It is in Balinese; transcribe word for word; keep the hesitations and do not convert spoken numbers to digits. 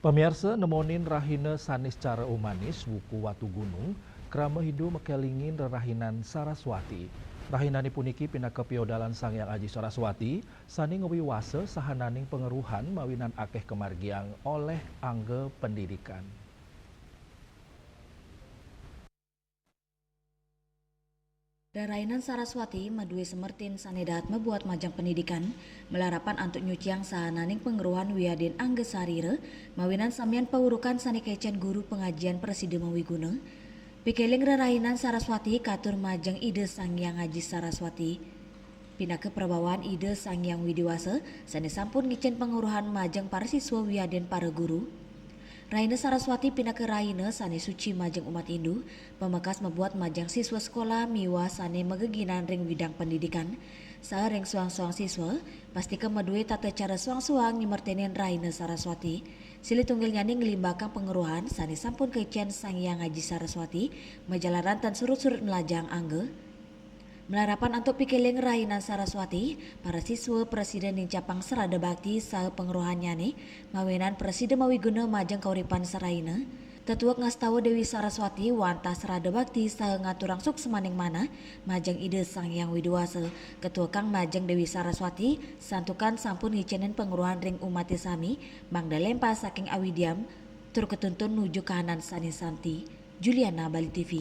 Pamiarsa, nemonin rahina sanis cara umanis wuku Watu Gunung, krama Hindu makelingin rerahinan Saraswati. Rahinane puniki pinaka piodalan Sang Hyang Aji Saraswati sane ngwiwasa sahananing pangeruhan mawinan akeh kamargiang oleh angga pendidikan. Rerainan Saraswati madue semertin sane dahat mabuat majeng pendidikan, malarapan antuk nyuciang sahananing pangeruhan wiadin angga sarira, mawinan samian paurukan sane kecen guru pangajian prasida mawiguna. Pikeling rerainan Saraswati katur majeng Ida Sang Hyang Aji Saraswati. Pinaka prabawaan Ida Sang Hyang Widi Wasa sane sampun ngicen pangeruhan majeng para siswa wiadin para guru. Rahina Saraswati pinaka rahina sane suci majeng umat Hindu, pamekas mabuat majeng siswa sekolah miwah sane mageginan ring widang pendidikan, saha ring soang-soang siswa, pastika madue tata cara soang-soang nyemertenin Rahina Saraswati. Silih tunggilnyane nglimbakang pangeruhan sane sampun kecen Sang Hyang Aji Saraswati, majalaran tan surut-surut mlajahang angga. Malarapan antuk pikeling Rahinan Saraswati, para siswa prasida nincapang srada bakti saha pangerohannyane, mawinan prasida mawiguna majeng kauripan sarahina. Tetuek ngastawa Dewi Saraswati wantah srada bakti saha ngaturang suksmaning manah majeng Ida Sang Hyang Widi Wasa, ketuekang majeng Dewi Saraswati, santukan sampun ngicenin pangerohan ring umate sami, mangda lempas saking awidiam, tur katuntun nuju kahanan sane santi. Juliana, Bali T V.